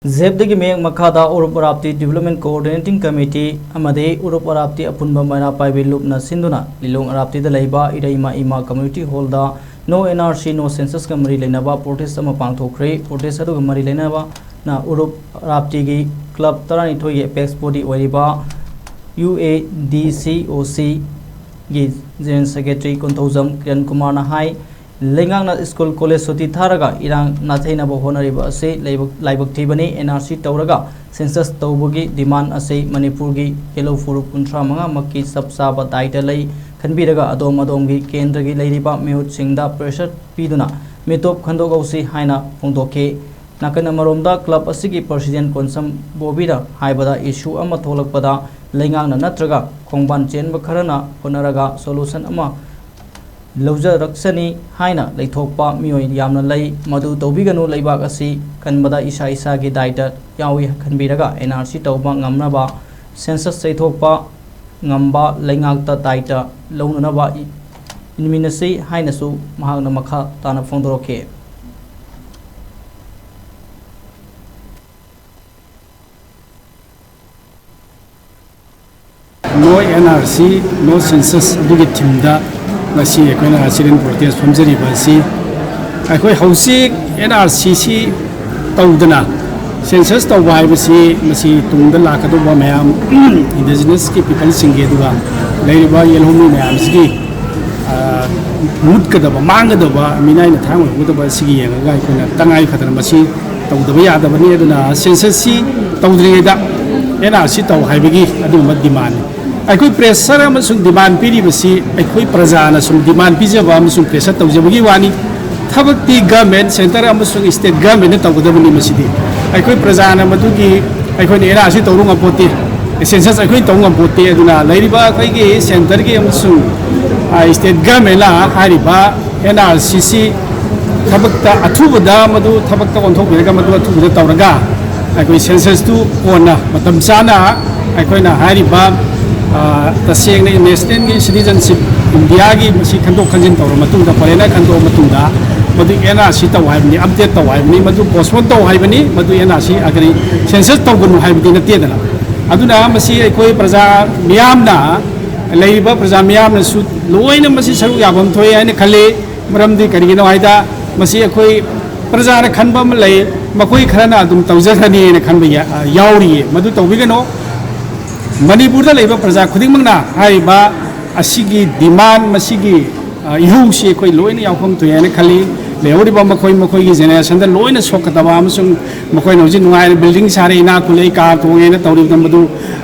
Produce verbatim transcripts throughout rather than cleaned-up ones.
ꯖꯦꯞꯗꯒꯤ ꯃꯌꯦꯛ ꯃꯈꯥꯗ ꯎꯔꯨꯞ ꯑꯔꯥꯞꯇꯤ Development Coordinating Committee ꯑꯃꯗꯤ ꯎꯔꯨꯞ ꯑꯔꯥꯞꯇꯤ ꯑꯄꯨꯟꯕ ꯃꯩꯔꯥ ꯄꯥꯏꯕꯤ ꯂꯨꯞꯅ ꯁꯤꯟꯗꯨꯅ ꯂꯤꯂꯣꯡ ꯑꯔꯥꯞꯇꯤꯗ ꯂꯩꯕ ꯏꯔꯩꯃ ꯏꯃꯥ Community Hallꯗ No N R C No Censusꯀ ꯃꯔꯤ ꯂꯩꯅꯕ protest ꯑꯃ ꯄꯥꯡꯊꯣꯛꯈ꯭ꯔꯦ꯫ Protest ꯑꯗꯨꯒ ꯃꯔꯤ ꯂꯩꯅꯕꯅ ꯎꯔꯨꯞ ꯑꯔꯥꯞꯇꯤꯒꯤ club ꯇꯔꯥꯅꯤꯊꯣꯏꯒꯤ apex body ꯑꯣꯏꯔꯤꯕ U A D C O Cꯒꯤ General Secretary Konthoujam Kiran ꯀꯨꯃꯥꯔꯅ ꯍꯥꯏ, ꯂꯩꯉꯥꯛꯅ ꯁ꯭ꯀꯨꯜ ꯀꯣꯂꯦꯖ ꯁꯨꯇꯤ ꯊꯥꯔꯒ ꯏꯔꯥꯡ ꯅꯥꯊꯩꯅꯕ ꯍꯣꯠꯅꯔꯤꯕ ꯑꯁꯤ ꯂꯥꯏꯕꯛ-, ꯂꯥꯏꯕꯛ ꯊꯤꯕꯅꯤ꯫ N R C ꯇꯧꯔꯒ census ꯇꯧꯕꯒꯤ demand ꯑꯁꯤ ꯃꯅꯤꯄꯨꯔꯒꯤ ꯌꯦꯜꯍꯧ ꯐꯨꯔꯨꯞ ꯀꯨꯟꯊ꯭ꯔꯥ ꯃꯉꯥꯃꯛꯀꯤ ꯆꯞ ꯆꯥꯕ ꯗꯥꯏꯇ ꯂꯩ꯫ ꯈꯟꯕꯤꯔꯒ ꯑꯗꯣꯝ ꯑꯗꯣꯝꯒꯤ ꯀꯦꯟꯗ꯭ꯔꯒꯤ ꯂꯩꯔꯤꯕ ꯃꯤꯍꯨꯠꯁꯤꯡꯗ pressure ꯄꯤꯗꯨꯅ ꯃꯤꯇꯣꯞ ꯈꯟꯗꯣꯛꯍꯧꯁꯤ ꯍꯥꯏꯅ ꯐꯣꯡꯗꯣꯛꯈꯤ꯫ ꯅꯥꯀꯟ ꯑꯃꯔꯣꯝꯗ club ꯑꯁꯤꯒꯤ president ꯀꯣꯟꯁꯝ ꯕꯣꯕꯤꯅ ꯍꯥꯏꯕꯗ, issue ꯑꯃ ꯊꯣꯛꯂꯛꯄꯗ ꯂꯩꯉꯥꯛꯅ ꯅꯠꯇ꯭ꯔꯒ ꯈꯣꯡꯕꯥꯟ ꯆꯦꯟꯕ ꯈꯔꯅ ꯍꯣꯠꯅꯔꯒ solution ꯑꯃ ꯂꯧꯖꯔꯛꯁꯅꯤ ꯍꯥꯏꯅ ꯂꯩꯊꯣꯛꯄ ꯃꯤꯑꯣꯏ ꯌꯥꯝꯅ ꯂꯩ꯫ ꯃꯗꯨ ꯇꯧꯕꯤꯒꯅꯨ꯫ ꯂꯩꯕꯥꯛ ꯑꯁꯤ ꯀꯟꯕꯗ ꯏꯁꯥ ꯏꯁꯥꯒꯤ ꯗꯥꯏꯇ ꯌꯥꯎꯏ ꯈꯟꯕꯤꯔꯒ N R C ꯇꯧꯕ ꯉꯝꯅꯕ, census ꯆꯩꯊꯣꯛꯄ ꯉꯝꯕ ꯂꯩꯉꯥꯛꯇ ꯗꯥꯏꯇ ꯂꯧꯅꯅꯕ ꯏ-, ꯏꯟꯃꯤꯟꯅꯁꯤ ꯍꯥꯏꯅꯁꯨ ꯃꯍꯥꯛꯅ ꯃꯈꯥ ꯇꯥꯅ ꯐꯣꯡꯗꯣꯔꯛꯈꯤ꯫ No N R C, No Census ꯑꯗꯨꯒꯤ themeꯗ ꯉꯁꯤ ꯑꯩꯈꯣꯏꯅ sit-in protest ꯐꯝꯖꯔꯤꯕ ꯑꯁꯤ, ꯑꯩꯈꯣꯏ ꯍꯧꯖꯤꯛ N R C ꯁꯤ ꯇꯧꯗꯅ census ꯇꯧꯕ ꯍꯥꯏꯕꯁꯤ ꯃꯁꯤ ꯇꯨꯡꯗ ꯂꯥꯛꯀꯗꯧꯕ ꯃꯌꯥꯝ, indigenous ꯀꯤ people ꯁꯤꯡꯒꯤ, ꯑꯗꯨꯒ ꯂꯩꯔꯤꯕ ꯌꯦꯜꯍꯧꯃꯤ ꯃꯌꯥꯝꯁꯤꯒꯤ, ꯑ, ꯃꯨꯠꯀꯗꯕ, ꯃꯥꯡꯒꯗꯕ, ꯃꯤꯅꯥꯏꯅ ꯊꯥꯡ ꯑꯣꯏꯍꯧꯒꯗꯕ ꯑꯁꯤꯒꯤ ꯌꯦꯡꯉꯒ ꯑꯩꯈꯣꯏꯅ ꯇꯉꯥꯏ ꯐꯗꯅ ꯃꯁꯤ ꯇꯧꯗꯕ ꯌꯥꯗꯕꯅꯤ꯫ ꯑꯗꯨꯅ census ꯁꯤ ꯇꯧꯗ꯭ꯔꯤꯉꯩꯗ N R C ꯇꯧ ꯍꯥꯏꯕꯒꯤ ꯑꯗꯨꯒꯨꯝꯕ demandꯅꯤ꯫ ꯑꯩꯈꯣꯏ pressure ꯑꯃꯁꯨꯡ demand ꯄꯤꯔꯤꯕꯁꯤ ꯑꯩꯈꯣꯏ ꯄ꯭ꯔꯖꯥꯅ ꯁꯨꯝ demand ꯄꯤꯖꯕ ꯑꯃꯁꯨꯡ pressure ꯇꯧꯖꯕꯒꯤ ꯋꯥꯅꯤ꯫ ꯊꯕꯛꯇꯤ government, centre ꯑꯃꯁꯨꯡ state governmentꯅ ꯇꯧꯒꯗꯕꯅꯤ꯫ ꯃꯁꯤꯗꯤ ꯑꯩꯈꯣꯏ ꯄ꯭ꯔꯖꯥꯅ ꯃꯗꯨꯒꯤ, ꯑꯩꯈꯣꯏꯅ N R C ꯇꯧꯔꯨ ꯉꯝꯄꯣꯠꯇꯦ, census ꯑꯩꯈꯣꯏ ꯇꯧ ꯉꯝꯄꯣꯠꯇꯦ꯫ ꯑꯗꯨꯅ ꯂꯩꯔꯤꯕ ꯑꯩꯈꯣꯏꯒꯤ centreꯒꯤ ꯑꯃꯁꯨꯡ, ꯑ, state governmentꯅ ꯍꯥꯏꯔꯤꯕ N R C ꯁꯤ ꯊꯕꯛꯇ ꯑꯊꯨꯕꯗ ꯃꯗꯨ ꯊꯕꯛꯇ ꯑꯣꯟꯊꯣꯛꯄꯤꯔꯒ ꯃꯗꯨ ꯑꯊꯨꯕꯗ ꯇꯧꯔꯒ ꯑꯩꯈꯣꯏ census ꯇꯨ ꯀꯣꯟꯅ ꯃꯇꯝ ꯆꯥꯅ ꯑꯩꯈꯣꯏꯅ ꯍꯥꯏꯔꯤꯕ, ꯑ, ꯇꯁꯦꯡꯅ national ꯒꯤ citizenship, India ꯒꯤ ꯃꯁꯤ ꯈꯟꯗꯣꯛ ꯈꯟꯖꯤꯟ ꯇꯧꯔꯕ ꯃꯇꯨꯡꯗ, foreigner ꯈꯟꯗꯣꯛꯑ ꯃꯇꯨꯡꯗ ꯃꯗꯨ ꯑꯦꯟ ꯑꯥꯔ ꯁꯤ ꯇꯧ ꯍꯥꯏꯕꯅꯤ, ꯑꯞꯗꯦꯠ ꯇꯧ ꯍꯥꯏꯕꯅꯤ, ꯃꯗꯨ ꯄꯣꯁꯄꯣꯟ ꯇꯧ ꯍꯥꯏꯕꯅꯤ, ꯃꯗꯨ ꯑꯦꯟ ꯑꯥꯔ ꯁꯤ, ꯑ, ꯀꯔꯤ, ꯁꯦꯟꯁꯁ ꯇꯧꯒꯅꯨ ꯍꯥꯏꯕꯗꯤ ꯅꯠꯇꯦꯗꯅ꯫ ꯑꯗꯨꯅ ꯃꯁꯤ ꯑꯩꯈꯣꯏ ꯄ꯭ꯔꯖꯥ ꯃꯤꯌꯥꯝꯅ, ꯂꯩꯔꯤꯕ ꯄ꯭ꯔꯖꯥ ꯃꯤꯌꯥꯝꯅꯁꯨ ꯂꯣꯏꯅ ꯃꯁꯤ ꯁꯔꯨꯛ ꯌꯥꯐꯝ ꯊꯣꯛꯑꯦ ꯍꯥꯏꯅ ꯈꯜꯂꯤ꯫ ꯃꯔꯝꯗꯤ ꯀꯔꯤꯒꯤꯅꯣ ꯍꯥꯏꯗ, ꯃꯁꯤ ꯑꯩꯈꯣꯏ ꯄ꯭ꯔꯖꯥꯅ ꯈꯟꯕ ꯑꯃ ꯂꯩ, ꯃꯈꯣꯏ ꯈꯔꯅ ꯑꯗꯨꯝ ꯇꯧꯖꯈ꯭ꯔꯅꯤꯅ ꯈꯟꯕ ꯌꯥ-, ꯌꯥꯎꯔꯤꯌꯦ꯫ ꯃꯗꯨ ꯇꯧꯕꯤꯒꯅꯨ꯫ ꯃꯅꯤꯄꯨꯔꯗ ꯂꯩꯕ ꯄ꯭ꯔꯖꯥ ꯈꯨꯗꯤꯡꯃꯛꯅ ꯍꯥꯏꯔꯤꯕ ꯑꯁꯤꯒꯤ ꯗꯤꯃꯥꯟ, ꯃꯁꯤꯒꯤ, ꯑ, ꯏꯍꯧꯁꯤ ꯑꯩꯈꯣꯏ ꯂꯣꯏꯅ ꯌꯥꯎꯐꯝ ꯊꯣꯛꯑꯦ ꯍꯥꯏꯅ ꯈꯜꯂꯤ꯫ ꯂꯩꯍꯧꯔꯤꯕ ꯃꯈꯣꯏ ꯃꯈꯣꯏꯒꯤ ꯖꯦꯅꯦꯔꯦꯁꯟꯗ ꯂꯣꯏꯅ ꯁꯣꯛꯀꯗꯕ ꯑꯃꯁꯨꯡ ꯃꯈꯣꯏꯅ ꯍꯧꯖꯤꯛ ꯅꯨꯡꯉꯥꯏꯅ ꯕꯤꯜꯗꯤꯡ ꯁꯥꯔꯦ, ꯏꯅꯥꯛ ꯈꯨꯜꯂꯦ, ꯀꯥꯔ ꯇꯣꯡꯉꯦꯅ ꯇꯧꯔꯤꯕ ꯃꯗꯨ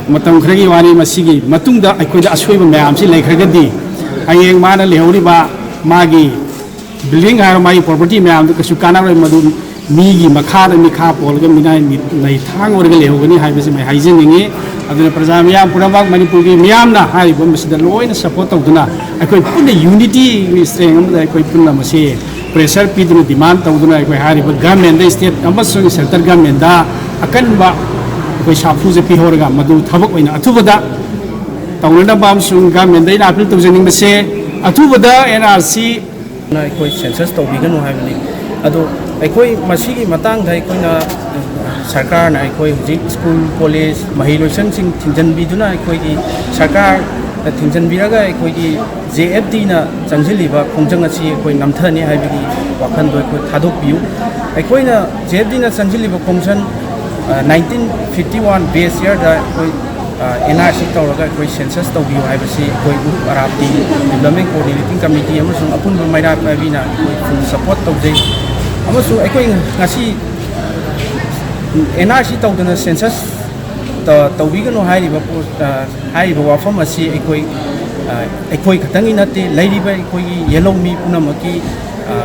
ꯃꯇꯝ ꯈꯔꯒꯤ ꯋꯥꯅꯤ꯫ ꯃꯁꯤꯒꯤ ꯃꯇꯨꯡꯗ ꯑꯩꯈꯣꯏꯗ ꯑꯁꯣꯏꯕ ꯃꯌꯥꯝꯁꯤ ꯂꯩꯈ꯭ꯔꯒꯗꯤ, ꯍꯌꯦꯡ ꯃꯥꯅ ꯂꯩꯍꯧꯔꯤꯕ ꯃꯥꯒꯤ ꯕꯤꯜꯗꯤꯡ ꯍꯥꯏꯔꯣ, ꯃꯥꯒꯤ ꯄ꯭ꯔꯣꯄꯔꯇꯤ ꯃꯌꯥꯝꯗꯨ ꯀꯩꯁꯨ ꯀꯥꯟꯅꯔꯣꯏ꯫ ꯃꯗꯨ ꯃꯤꯒꯤ ꯃꯈꯥꯗ ꯃꯤꯈꯥ ꯄꯣꯜꯂꯒ ꯃꯤꯅꯥꯏ ꯃꯤꯠ ꯂꯩ ꯊꯥꯡ ꯑꯣꯏꯔꯒ ꯂꯩꯍꯧꯒꯅꯤ ꯍꯥꯏꯕꯁꯤꯃ ꯑꯩ ꯍꯥꯏꯖꯅꯤꯡꯉꯤ꯫ ꯑꯗꯨꯅ ꯄ꯭ꯔꯖꯥ ꯃꯤꯌꯥꯝ ꯄꯨꯝꯅꯃꯛ, ꯃꯅꯤꯄꯨꯔꯒꯤ ꯃꯤꯌꯥꯝꯅ ꯍꯥꯏꯔꯤꯕ ꯃꯁꯤꯗ ꯂꯣꯏꯅ ꯁꯄꯣꯔꯠ ꯇꯧꯗꯨꯅ, ꯑꯩꯈꯣꯏ ꯄꯨꯟꯅ ꯌꯨꯅꯤꯇꯤꯒꯤ ꯁ꯭ꯇꯔꯦꯡ ꯑꯃꯗ ꯑꯩꯈꯣꯏ ꯄꯨꯟꯅ ꯃꯁꯤ ꯄ꯭ꯔꯦꯁꯔ ꯄꯤꯗꯨꯅ, ꯗꯤꯃꯥꯟ ꯇꯧꯗꯨꯅ, ꯑꯩꯈꯣꯏ ꯍꯥꯏꯔꯤꯕ ꯒꯃꯦꯟꯗ, ꯁ꯭ꯇꯦꯠ ꯑꯃꯁꯨꯡ ꯁꯦꯟꯇꯔ ꯒꯃꯦꯟꯗ ꯑꯀꯟꯕ ꯑꯩꯈꯣꯏ ꯁꯥꯐꯨꯁꯦ ꯄꯤꯍꯧꯔꯒ, ꯃꯗꯨ ꯊꯕꯛ ꯑꯣꯏꯅ ꯑꯊꯨꯕꯗ ꯇꯧꯅꯅꯕ ꯑꯃꯁꯨꯡ ꯒꯃꯦꯟꯗ ꯑꯩꯅ ꯑꯄꯤꯜ ꯇꯧꯖꯅꯤꯡꯕꯁꯦ, ꯑꯊꯨꯕꯗ ꯑꯦꯟ ꯑꯥꯔ ꯁꯤ ꯑꯩꯈꯣꯏ ꯁꯦꯟꯁꯁ ꯇꯧꯕꯤꯒꯅꯨ ꯍꯥꯏꯕꯅꯤ꯫ ꯑꯗꯣ ꯑꯩꯈꯣꯏ ꯃꯁꯤꯒꯤ ꯃꯇꯥꯡꯗ ꯑꯩꯈꯣꯏꯅ, ꯁꯔꯀꯥꯔꯅ ꯑꯩꯈꯣꯏ ꯍꯧꯖꯤꯛ ꯁ꯭ꯀꯨꯜ, ꯀꯣꯂꯦꯖ, ꯃꯍꯩꯂꯣꯏꯁꯪꯁꯤꯡ ꯊꯤꯡꯖꯤꯟꯕꯤꯗꯨꯅ, ꯑꯩꯈꯣꯏꯒꯤ ꯁꯔꯀꯥꯔꯅ ꯊꯤꯡꯖꯤꯟꯕꯤꯔꯒ ꯑꯩꯈꯣꯏꯒꯤ ꯖꯦ ꯑꯦꯐ ꯗꯤꯅ ꯆꯪꯁꯤꯜꯂꯤꯕ ꯈꯣꯡꯖꯪ ꯑꯁꯤ ꯑꯩꯈꯣꯏ ꯅꯝꯊꯅꯤ ꯍꯥꯏꯕꯒꯤ ꯋꯥꯈꯜꯗꯣ ꯑꯩꯈꯣꯏ ꯊꯥꯗꯣꯛꯄꯤꯌꯨ꯫ ꯑꯩꯈꯣꯏꯅ ꯖꯦ ꯑꯦꯐ ꯗꯤꯅ ꯆꯪꯁꯤꯜꯂꯤꯕ ꯈꯣꯡꯖꯪ, ꯅꯥꯏꯟꯇꯤꯟ ꯐꯤꯐꯇꯤ ꯋꯥꯟ ꯕꯦꯁ ꯌꯔꯗ ꯑꯩꯈꯣꯏ, ꯑꯦꯟ ꯑꯥꯔ ꯁꯤ ꯇꯧꯔꯒ ꯑꯩꯈꯣꯏ ꯁꯦꯟꯁꯁ ꯇꯧꯕꯤꯌꯨ ꯍꯥꯏꯕꯁꯤ ꯑꯩꯈꯣꯏ ꯎꯔꯨꯞ ꯑꯔꯥꯞꯇꯤ ꯗꯤꯕ꯭ꯂꯞꯃꯦꯟ ꯀꯣꯑꯣꯔꯗꯤꯅꯦꯇꯤꯡ ꯀꯃꯤꯇꯤ ꯑꯃꯁꯨꯡ ꯑꯄꯨꯟꯕ ꯃꯩꯔꯥ ꯄꯥꯏꯕꯤꯅ ꯑꯩꯈꯣꯏ ꯐꯨꯜ ꯁꯄꯣꯔꯠ ꯇꯧꯖꯩ꯫ ꯑꯃꯁꯨꯡ ꯑꯩꯈꯣꯏ ꯉꯁꯤ ꯑꯦꯟ ꯑꯥꯔ ꯁꯤ ꯇꯧꯗꯅ ꯁꯦꯟꯁꯁ ꯇ-, ꯇꯧꯕꯤꯒꯅꯨ ꯍꯥꯏꯔꯤꯕ ꯄꯣꯠ, ꯑ, ꯍꯥꯏꯔꯤꯕ ꯋꯥꯐꯝ ꯑꯁꯤ ꯑꯩꯈꯣꯏ, ꯑ, ꯑꯩꯈꯣꯏ ꯈꯛꯇꯪꯒꯤ ꯅꯠꯇꯦ, ꯂꯩꯔꯤꯕ ꯑꯩꯈꯣꯏꯒꯤ ꯌꯦꯜꯍꯧꯃꯤ ꯄꯨꯝꯅꯃꯛꯀꯤ, ꯑ,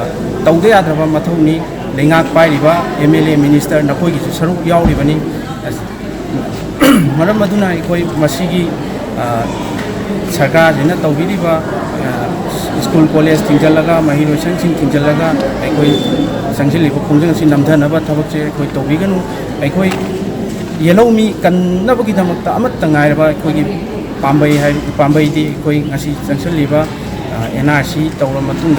ꯇꯧꯗ ꯌꯥꯗ꯭ꯔꯕ ꯃꯊꯧꯅꯤ꯫ ꯂꯩꯉꯥꯛ ꯄꯥꯏꯔꯤꯕ ꯑꯦꯝ ꯑꯦꯜ ꯑꯦ, ꯃꯤꯅꯤꯁꯇꯔ, ꯅꯈꯣꯏꯒꯤꯁꯨ ꯁꯔꯨꯛ ꯌꯥꯎꯔꯤꯕꯅꯤ꯫ ꯑꯁ, ꯃꯔꯝ ꯑꯗꯨꯅ ꯑꯩꯈꯣꯏ ꯃꯁꯤꯒꯤ, ꯑ, ꯁꯔꯀꯥꯔꯁꯤꯅ ꯇꯧꯕꯤꯔꯤꯕ, ꯑ, ꯁ꯭ꯀꯨꯜ ꯀꯣꯂꯦꯖ ꯊꯤꯡꯖꯤꯜꯂꯒ, ꯃꯍꯩꯂꯣꯏꯁꯪꯁꯤꯡ ꯊꯤꯡꯖꯤꯜꯂꯒ ꯑꯩꯈꯣꯏ ꯆꯪꯁꯤꯜꯂꯤꯕ ꯈꯣꯡꯖꯪ ꯑꯁꯤ ꯅꯝꯊꯅꯕ ꯊꯕꯛꯁꯦ ꯑꯩꯈꯣꯏ ꯇꯧꯕꯤꯒꯅꯨ꯫ ꯑꯩꯈꯣꯏ ꯌꯦꯜꯍꯧꯃꯤ ꯀꯟꯅꯕꯒꯤꯗꯃꯛꯇ ꯑꯃꯠꯇ ꯉꯥꯏꯔꯕ ꯑꯩꯈꯣꯏꯒꯤ ꯄꯥꯝꯕꯩ ꯍꯥꯏ-, ꯄꯥꯝꯕꯩꯗꯤ ꯑꯩꯈꯣꯏ ꯉꯁꯤ ꯆꯪꯁꯤꯜꯂꯤꯕ, ꯑ, ꯑꯦꯟ ꯑꯥꯔ ꯁꯤ ꯇꯧꯔꯕ ꯃꯇꯨꯡꯗ